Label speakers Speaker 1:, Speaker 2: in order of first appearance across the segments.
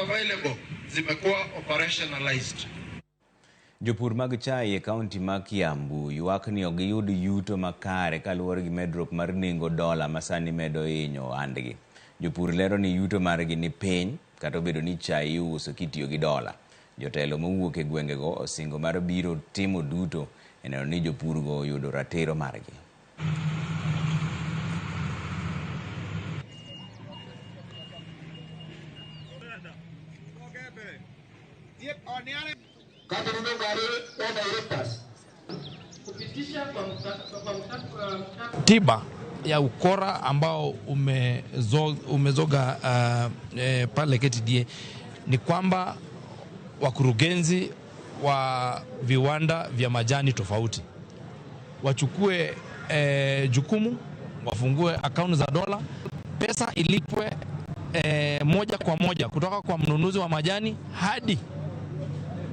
Speaker 1: Available zimekuwa operationalized.
Speaker 2: Jopur mag chai e kaunti ma Kiambu ywak ni ok giyud yuto makare kaluwore gi medruok mar nengo dola ma sani medo hinyo ohandgi. Jopur lero ni yuto margi ni piny kata obedo ni chai iuso kitiyo gi dola. Jotelo mowuok e gwengego osingo mar biro timo duto e neno ni jopurgo oyudo ratiro margi.
Speaker 3: Tiba ya ukora ambao umezoga pale KTDA ni kwamba wakurugenzi wa viwanda vya majani tofauti wachukue jukumu, wafungue akaunti za dola, pesa ilipwe moja kwa moja kutoka kwa mnunuzi wa majani hadi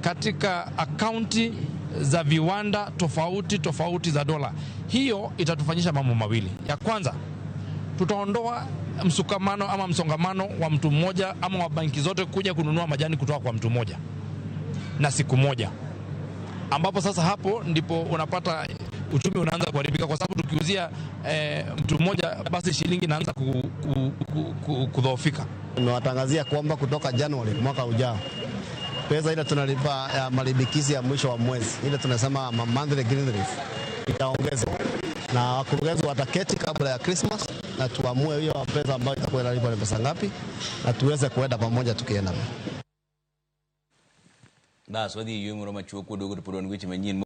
Speaker 3: katika akaunti za viwanda tofauti tofauti za dola. Hiyo itatufanyisha mambo mawili. Ya kwanza, tutaondoa msukamano ama msongamano wa mtu mmoja ama wa banki zote kuja kununua majani kutoka kwa mtu mmoja na siku moja, ambapo sasa hapo ndipo unapata uchumi unaanza kuharibika, kwa sababu tukiuzia mtu mmoja basi shilingi inaanza kudhoofika.
Speaker 4: Tumewatangazia kwamba kutoka Januari mwaka ujao pesa ile tunalipa ya malimbikizi ya mwisho wa mwezi ile tunasema monthly green leaf itaongezwa, na wakurugenzi wataketi kabla ya Christmas na tuamue hiyo pesa ambayo itakuwa inalipwa ni pesa ngapi, na tuweze kuenda pamoja tukienda.
Speaker 2: Bas wadhi e yweyo moro machuok kwaduogo to pod wan weche manyien.